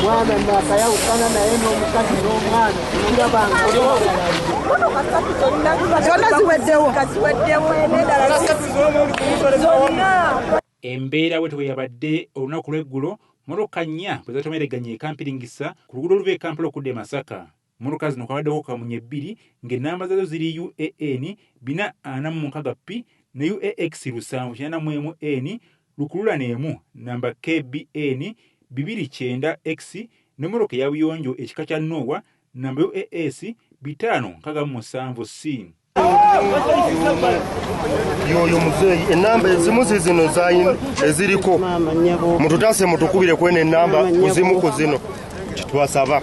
Omwana nakayawukana naye n'omukazi n'omwana Zonna ziweddewo. Embeera bwetyo bwe yabadde olunaku lw'eggulo, mmotoka nnya bwe zatomereganye e Kampiringisa ku luguudo oluva e Kampala okudda e Masaka. Mmotoka zino kwabaddeko kamunye bbiri ng'ennamba zaazo ziri UAN 446 P ne UAX 781 N, lukululana emu namba KBN 29X n'emmotoka eya buyonjo ekika kya Noah namba UAS 567 C. Yoyo muzeeyi, enamba ezimu zizino eziriko, mututaase, mutukubire kweno enamba kuzimu ku zino titwasaba.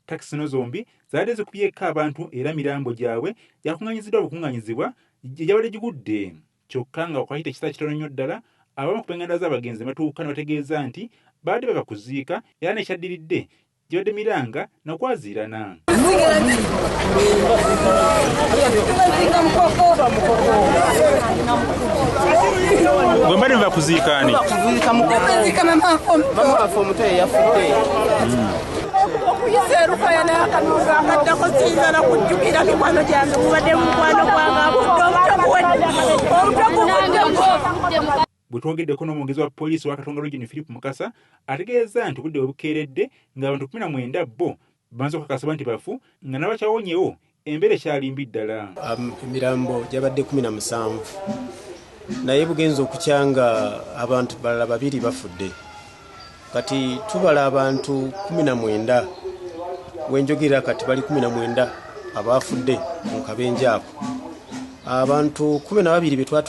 Takisi zino zombi zaabadde zikubyeko abantu era mirambo gyabwe gyakuŋŋaanyiziddwa bukuŋŋaanyizibwa gye gyabadde gigudde. Kyokka nga wakayita ekiseera kitono nnyo ddala, abamu ku b'enganda z'abagenzi ne batuuka ne bategeeza nti baabadde bava kuziika era n'ekyaddiridde gibadde miranga nakwaziirana. Bwe mbadde nva kuziika ani? Mama waffe omuto yeyafudde. Okuyisa erukaya n'akanunga akaddako siyinza nakujjukira mikwano gyange, mubadde mukwano gwange abudde, omutwe guwedde, omutwe guwedde. Bwe twogeddeko n'omwogezi wa poliisi wa Katonga Region Philip Mukasa, ategeeza nti obudde bwe bukeeredde ng'abantu 19 bo bamaze okukakasibwa nti bafu, nga n'abakyawonyewo embeera ekyali mbi ddala. Emirambo gyabadde 17, naye bugenza okukya nga abantu balala babiri bafudde. Kati tubala abantu 19. Wenjogerera kati bali 19 abafudde mu kabenje ako. Abantu 12 be twatu